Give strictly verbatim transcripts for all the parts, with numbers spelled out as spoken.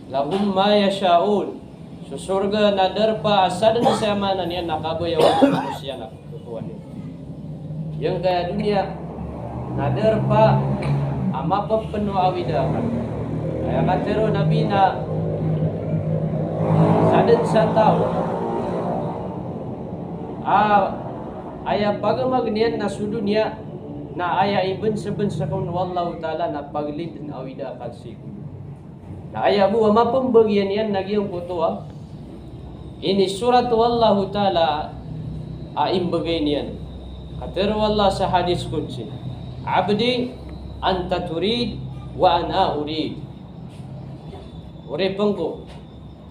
Lahum ma yasha'un. So sorga na darpa a sadn sa aya maana niyan na kabaya o manosiya na kokowan iyan. Giyangkaya doniya na darpa a mapepeno a awida akal. Aya katharo o Nabi na sadn sa taw a aya pagamagn iyan na so doniya na aya ibnsbnsakn o Allahu Ta'ala na paglindn a awida akal sii ko doniya. Na aya bo a mapembagian iyan na giyangkoto a inisorat o Allahu Ta'ala a imbgay niyan. Katharo o Allah sa hadith qudsi, "Abdi, anta turid wa ana urid." Oripn ko,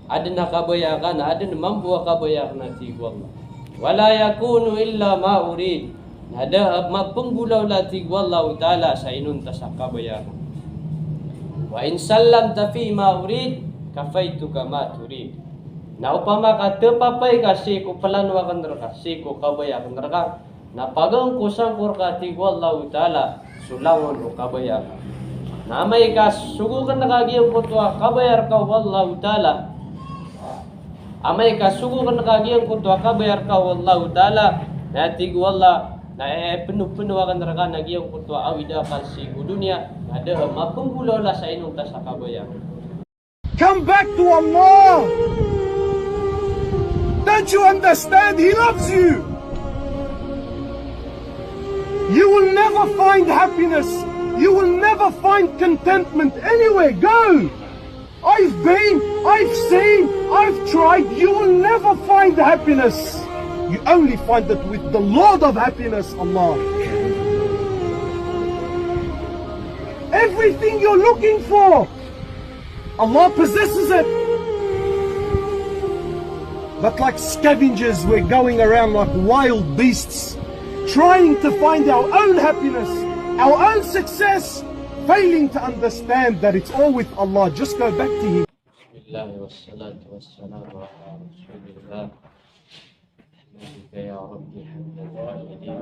adn a kabaya ka na adn mambo a kabaya akn, a tig o Allah. "Wala yakunu illa ma urid." Na da a mapenggolawla, a tig o Allahu Ta'ala, sa inonta sa kabaya akn. "Wa in sallamta fi ma urid, kafaituka ma turid." Na opama ka tepapay ka sii ko plano akn rka, sii ko kabaya akn rka, na pagangkosan ko rka, a tig o Allahu Ta'ala, so langon o kabaya ka. Na amay ka sogokn ka giyangkoto a kabaya rka o Allahu Ta'ala, amay ka sogokn ka giyangkoto a kabaya rka o Allahu Ta'ala, na tig o Allah, na ipnopno akn rka na giyangkoto a awida akal sii ko doniya, na da a mapenggolawla sa inonta sa kabaya. Come back to Allah. Don't you understand? He loves you. You will never find happiness. You will never find contentment anywhere. Go. I've been, I've seen, I've tried. You will never find happiness. You only find it with the Lord of happiness, Allah. Everything you're looking for, Allah possesses it. But like scavengers, we're going around like wild beasts, trying to find our own happiness, our own success, failing to understand that it's all with Allah. Just go back to Him. بسم الله والصلاة والسلام على رسول الله. أحمدك يا رب حمد الحامدين،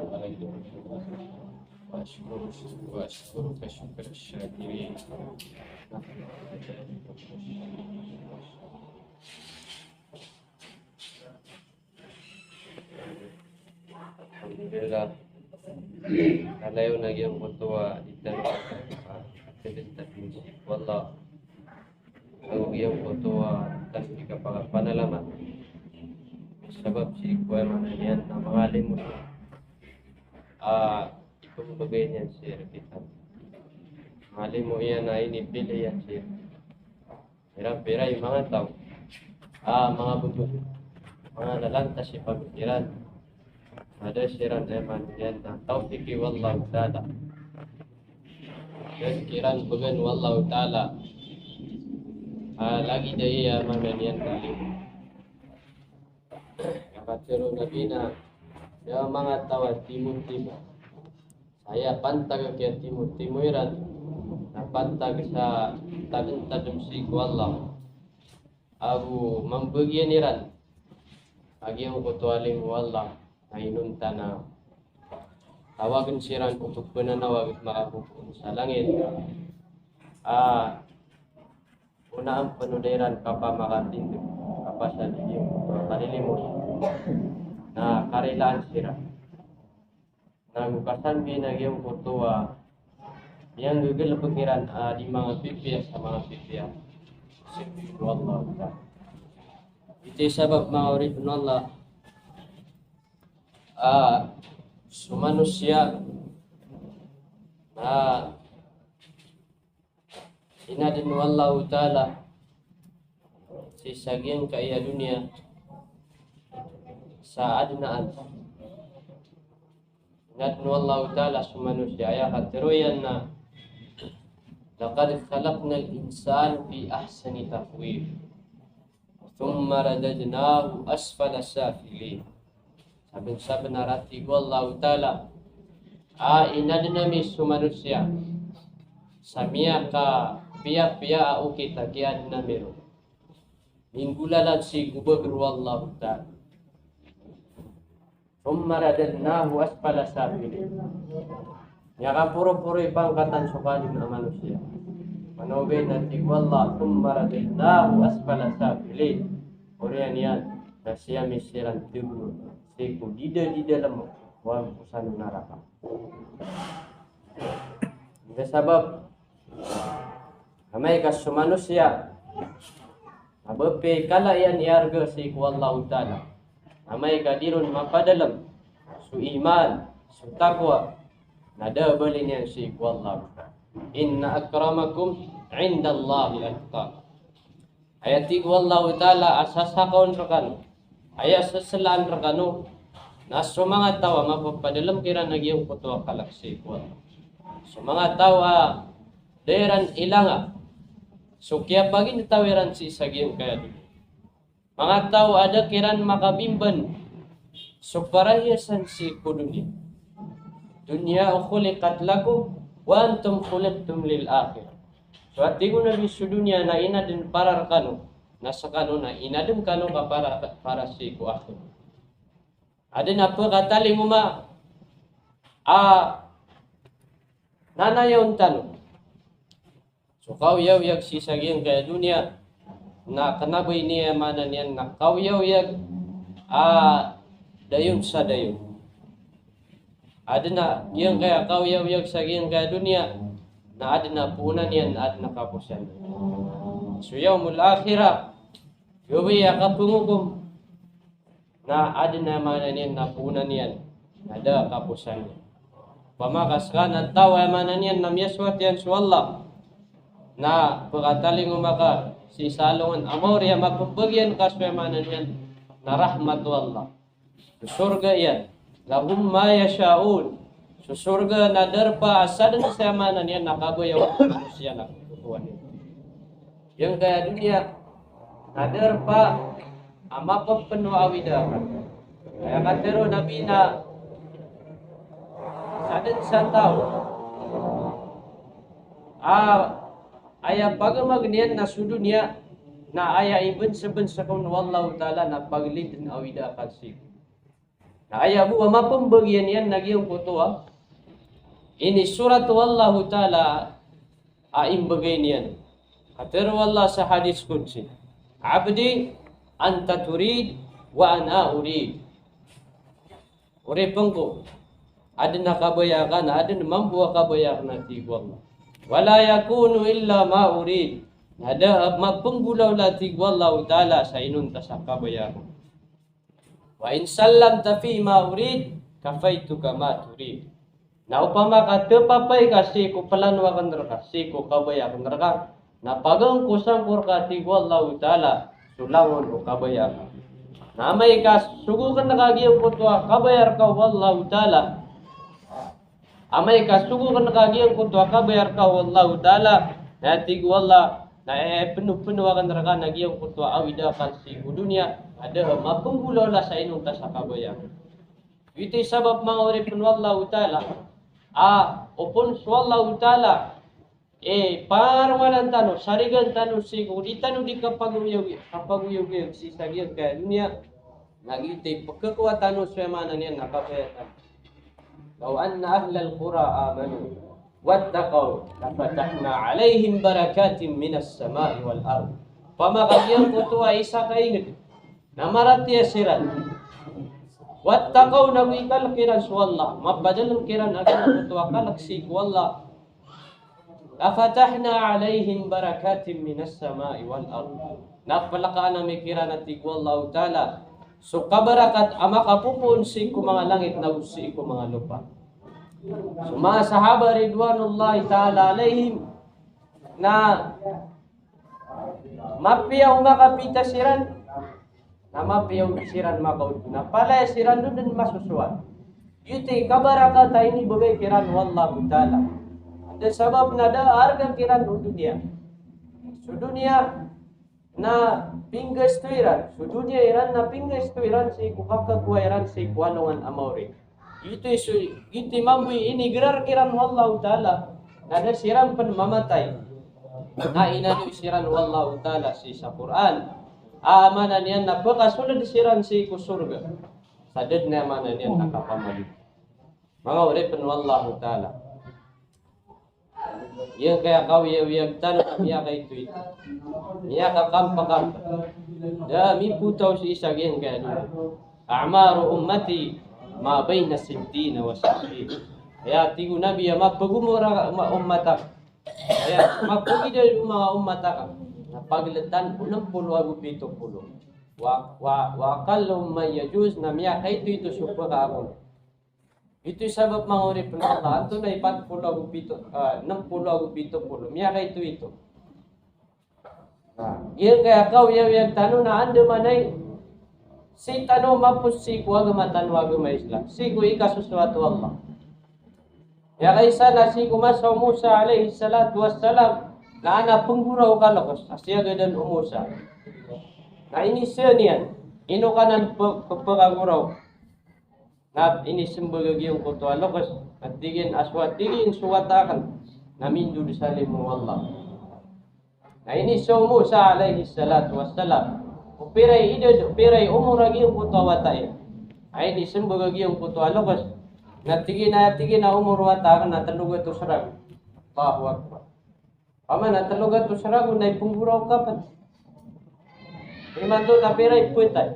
وأشكرك، وأشكرك شكر الشاكرين. Alhamdulillah. Kalayon a giyangkoto a di tano, ah, tindin tano sii ko Allah. Ago giyangkoto a tano di kapakapanalamat. Sabap sii ko aya maana niyan na manga limo. Ah, ipembegay niyan sii rktano. Manga limo iyan a inipili iyan sii Pira-pira i manga taw a manga bebeg, manga lalantas i pamikiran. Ada siran, aya maana niyan na tawfiki o Allahu Ta'ala. Ada siran began o Allahu Ta'ala. Ah, lagid aya maana niyan na limo. Katharo o Nabi na, aya manga taw a timotimo sa aya pantag a kiyatimo-timo iran na pantag sa tadm-tadm sii ko Allah. Ago mambagian iran a giyangkoto a limo o Allah na inonta na tawagn siran o ppananawag a makapopoon sa langit. Ah, Onaan pn o da iran kapamakatindg, kapasad iyan, kalilimos, na karilaan siran. Na go kasambi na giyangkoto a miyanggegelebek iran a di manga pipiya sa manga pipiya. Sii ko Allah Ta'ala. Ito i sabap, manga oripn o Allah, a so manosiya na inadn o Allahu Ta'ala sii sa giyangkaya doniya sa adn a adn. Inadn o Allahu Ta'ala so manosiya, aya katharo iyan na, "Laqad khalaqnal insana fi ahsani taqwim." Thumma radadnahu asfala safilin. Sabnar-sabnar a tig o Allahu Ta'ala a inadn ami so manosiya sa miyakapiyapiya a okit a kiyaadn ami ron. Minggolalan sii ko bagr o Allahu Ta'ala. Thumma radadnahu asfala safilin. Miyakaporoporo i pangkatan so kadn a manosiya. Mano ba aya na tig o Allah, "Thumma radadnahu asfala safilin." Oriyan iyan na sii ami siran tgo sii ko didadidalm o angkosa o naraka. Anda sabap amay ka so manosiya na ba pn kala iyan i arga sii ko Allahu Ta'ala. Amay ka di ron mapadalm so iman, so taqwa, na da a bali niyan sii ko Allahu Ta'ala. "Inna akramakum indallahi atqakum." Aya tig o Allahu Ta'ala a sasakaon rkano, aya saslaan rkano, na so manga taw a mapapadalm kiran a giyangkoto a kalk sii ko Allah. So manga taw a da iran ilanga so kiyapagintaw iran sii sa giyangkaya doniya. Manga taw a da kiran makabimban so parahiyasan sii ko doniya. "Dunya khuliqat lakum wa antum khuliqtum lil akhirah." So a tig o Nabi, so doniya na inadn para rkano, na skano na inadn kano ka para, para sii ko akhirat. Adn a pkatalingoma a nanayawn tano so kaoyagoyag sii sa giyangkaya doniya, na kna ba ini aya maana niyan na kaoyagoyag a dayon sa dayon. Adn a giyangkaya kaoyagoyag sa giyangkaya doniya, na adn a poonan iyan, adn a kaposan. So yawmul akhirah, gawii a kapngokom, na adn a maana niyan na poonan iyan, na da a kaposan iyan. Opama ka ska na taw a aya maana niyan na miyasowat iyan so Allah, na pkatalingoma ka sii sa alongan a maori a mapmbagian ka so aya maana niyan na rahmat o Allah. So sorga iyan, lahum ma yasha'un. So sorga na darpa a sadn sa aya maana niyan na kabaya o manosiya na kowan iyan. Giyangkaya doniya na darpa a mapmpn o awida akal. Aya katharo o Nabi na sadn sa taw a aya pagamagn iyan na so doniya, na aya ibnsbns rkano o Allahu Ta'ala na paglidn a awida akal sii ko Na aya bo a mapmbagian iyan na giyangkoto a inisorat o Allahu Ta'ala a imbgay niyan. Katharo o Allah sa hadith qudsi, "Abdi, anta turid wa ana urid." Oripn ko, adn a kabaya ka na adn mambo a kabaya akn, a tig o Allah. "Wa la yakunu illa ma urid." Na da a mapnggolawla, a tig o Allahu Ta'ala, sa inonta sa kabaya akn. "Wa in sallamta fi ma urid, kafaituka ma turid." Na opama ka tpapay ka sii ko plano akn rka, sii ko kabaya akn rka, na pagangkosangko rka, tig o Allahu Ta'ala, so langon o kabaya akn. Na amay ka sogokn ka giyangkoto a kabaya rka o Allahu Ta'ala, Amay ka sogokn ka giyangkoto a kabaya rka o Allahu Ta'ala, na tig o Allah, na ipnopno akn rka na giyangkoto a awida akal sii ko doniya, a da a mapnggolawla sa inonta sa kabaya. Giyoto i sabap, manga oripn o Allahu Ta'ala, a opama so Allahu Ta'ala i paromanan tano, sarigan tano sii ko di tano di kapagoyagoyag, kapagoyagoyag sii sa giyangkaya doniya, na giyoto i pkhakowa tano so aya maana niyan na kabaya tano. "Law anna ahlal qura amanu wattaqaw lafatahna alaihim barakatin minas samai wal ard." Opama ka giyangkoto a isa ka ingd na maratiyaya siran, wattaqaw, na go ikalk iran so Allah, mapadalm kiran a giyangkoto a kalk sii ko Allah, lafatahna alaihim barakatin minas samai wal ard. Na plkaan ami kiran, a tig o Allahu Ta'ala, so kabarakat a makapopoon sii ko manga langit na go sii ko manga lopa. So manga sahaba ridwanullahi ta'ala alaihim na mapiya o makapita siran, na mapiya o di siran makaoto, na palaya siran dn dn masosoat. Giyoto i kabarakat a inibgay kiran o Allahu Ta'ala. Anda sabap na da a arga kiran o doniya. So doniya na pinggasto iran, so doniya iran na pinggasto iran sii ko kakakowa iran sii ko alongan a maori. Giyoto i so, giyoto i mambo i inigrar kiran o Allahu Ta'ala, na da siran pn mamatay, na inaloy siran o Allahu Ta'ala sii sa Qur'an a maana niyan na pkasold siran sii ko sorga sa da dn a maana niyan na kapamali. Manga oripn o Allahu Ta'ala, Giyangkaya kawiyawiyag tano a miyakaitoito, miyakakampa-kampa, da mipotaw sii sa giyangkaya doniya. A'maru ummati ma bayna sittina wa sab'in. Aya tig o Nabi a mapagomor a ma-, ummat akn, aya mapagidad o manga ummat akn na pagltan o nm polo ago pito polo. Wa, wa, wa aqalluhum man yajuz, na miyakaitoito so pkaakon. Ito i sabap, manga oripn o Allah, antonaa i pat polo ago pito, ah, nm polo ago pito polo, miyakaitoito. Na giyangkaya kawiyawiyag tano na andamanaya sii tano mapos sii ko agama tano a agama Islam, sii ko ikasosoat o Allah. Aya kaisa na sii ko masa o Musa alayhis salatu wassalam, na adn a pnggoraok a lokes a siyagadan o Musa. Na iniza niyan, ino ka nan pe-, pe-, pkagoraok. Na inismbag a giyangkoto a lokes, na tig iyan a so, tig iyan, so wata akn na mindodosa limo o Allah. Na iniza o Musa alayhis salatu wassalam o pira i idad, o pira i omor a giyangkoto a wata iyan. Na inismbag a giyangkoto a lokes, na tig iyan a, tig iyan a omor o wata akn na tlo gatos ragon. Allahu Akbar. Opama na tlo gatos ragon na ipnggoraok ka pn, imanto na pira i ptay.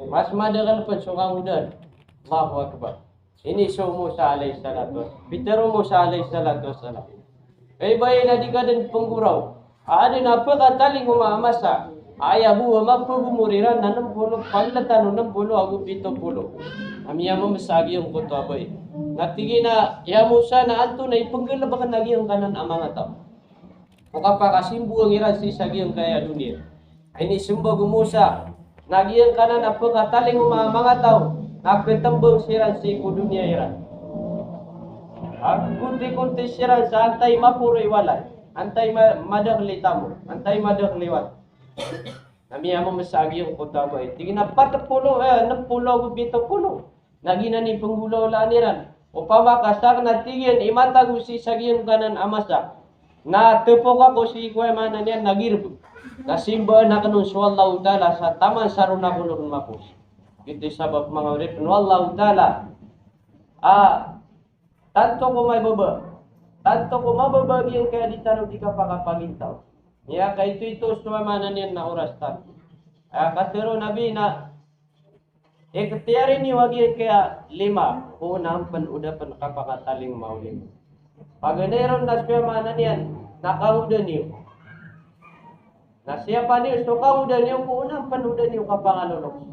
Mas madakl pn so kangodaan. Allahu Akbar. Iniza o Musa alayhis salatu was-, pitharo o Musa alayhis salatu wassalam, "Hay, ba aya na di ka dn pnggoraok a adn a pkatalingoma a masa, aya bo a mapagomor iran na nm polo, pagltan o nm polo ago pito polo, a miyamamsa a giyangkoto a bai." Na tig iyan a, "Ya Musa, na antonaa i pnggalbkn a giyangkanan a manga taw ko kapakasimbowang iran sii sa giyangkaya doniya?" Inismbag o Musa na giyangkanan a pkatalingoma a manga taw na ktmbang siran sii ko doniya iran a konti-konti siran sa antaa i maporo i walay, antaa i ma-, madakl i tamok, antaa i madakl i wata. Na miyamamsa a giyangkoto a bai. Tig iyan a pat polo, eh, nm polo ago pito polo. Na giyanan i pnggolaolaan iran. Opama ka sakn, na tig iyan, i mata ko sii sa giyangkanan a masa na tpok ako sii ko, aya maana niyan na girbg, na simbaan akn on so Allahu Ta'ala sa taman sa ron ako ron mapos. Giyoto i sabap, manga oripn o Allahu Ta'ala, a tanto ko mababa, tanto ko mababa giyangkaya di tano di kapakapagintaw. Miyakaitoito so, aya maana niyan na oras tano. Aya katharo o Nabi na ikhtiyari niyo a giyangkaya lima, ko onaan pn o da pn kapakatalingoma o lima. Paganay ron na so, aya maana niyan na kangodaan iyo. Na siyapa niyo so kangodaan iyo, ko onaan pn o da niyo kapangalolokes.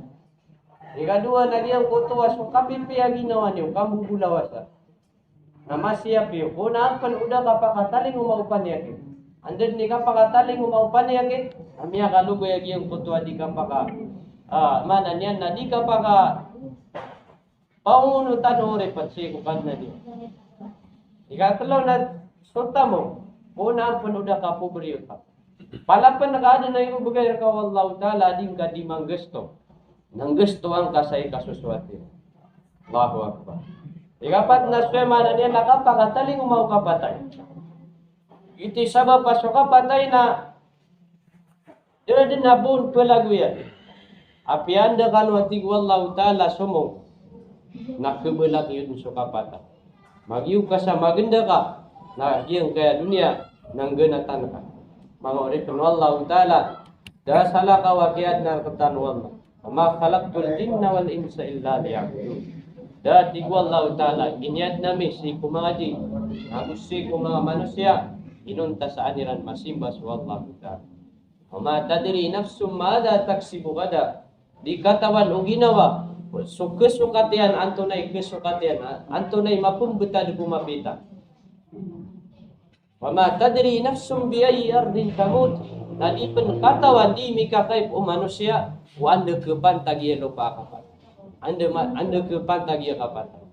Ikadowa na giyangkoto a so kapipiya a ginawa niyo, kambobolawasa. Na masiyap iyo, ko onaan pn o da kapakatalingoma o paniyakit. Anda dn i kapakatalingoma o paniyakit, na miyakalobay a giyangkoto a di kapaka, ah, maana niyan na di kapaka paongonotan o oripn sii ko Kadnan iyo. Ikatlo na so tamok, ko onaan pn o da kapobre iyo tamok. Palapn ka adn a imbgay rka o Allahu Ta'ala a di ngka di manggasto, na nggastoan ka sa ikasosoat iyan. Allahu Akbar. Ikapat na so, aya maana niyan na kapakatalingoma o kapatay. Giyoto i sabap a so kapatay na da dn a ba on plagoyan. Apiya anda kano, a tig o Allahu Ta'ala, somong, na khabalak iyo dn so kapatay. Magiyog ka sa maganda ka, na giyangkaya doniya na ngganatan ka. Manga oripn o Allahu Ta'ala, da salakaw a kiyaadna rktano o Allah. "Wa ma khalaqtul jinna wal insa illa liya'budun." Da, tig o Allahu Ta'ala, iniyadn ami sii ko manga jinn ago sii ko manga manosiya inonta sa an iran masimba so Allahu Ta'ala. "Wa ma tadri nafsun madha taksibu ghada." Di katawan o ginawa, so khasokat iyan, antonaa i khasokat iyan, antonaa i mapmbtad ko mapita. "Wa ma tadri nafsun bi ayyi ardin tamut." Na di pn katawan, di mikakaip o manosiya o anda khapantag iyan lopa a kapatay. Anda ma-, anda khapantag iyan kapatay.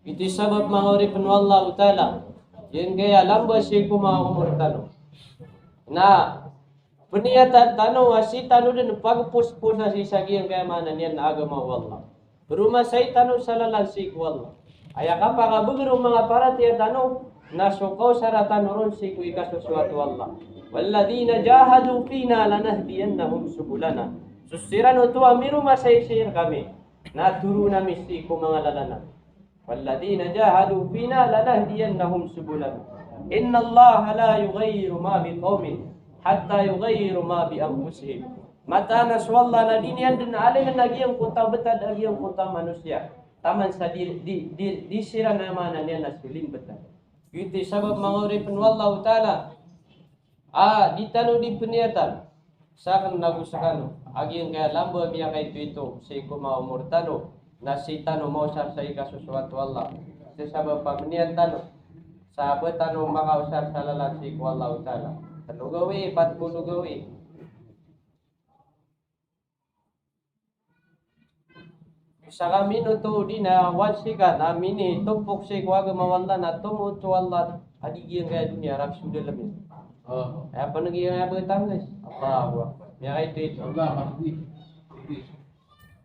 Giyoto i sabap, manga oripn o Allahu Ta'ala, giyangkaya lamba sii ko manga omor tano na pniyatan tano a sii tano dn pagposposa sii sa giyangkaya, maana niyan na agama o Allah. Pharomasai tano sa lalan sii ko Allah. Aya kapakabagr o manga paratiyaya tano na so kaosara tano ron sii ko ikasosoat o Allah. "Walladhina jahadu fina lanahdiyannahum subulana." So siran oto a miromasai sii rkami, na toroon ami sii ko manga lalan ami. "Walladhina jahadu fina lanahdiyannahum subulana. Innallaha la yughayyiru ma biqawmin hatta yughayyiru ma bi anfusihim." Mataan a so Allah na di niyan dn alingn a giyangkoto a btad a giyangkoto a manosiya taman sa di, di, di, di siran a maana niyan na silimbtad. Giyoto i sabap manga oripn o Allahu Ta'ala a di tano di pniyatan, sakn ago skano, a giyangkaya lambo a miyakaitoito sii ko manga omor tano, na sii tano maosar sa ikasosoat o Allah. Sii sabap a pniyat tano sa ba tano makaosar sa lalan sii ko Allahu Ta'ala. Tlo gawii, pat polo gawii. Sa ka minoto di na wajib ka na minitopok sii ko agama o Allah na tomo to Allah a di giyangkaya doniya, rap so dalm iyan. Oh. Aya pn giyangkaya Batangas. Allahu Akbar. Miyakaitoito. Allah, makwi.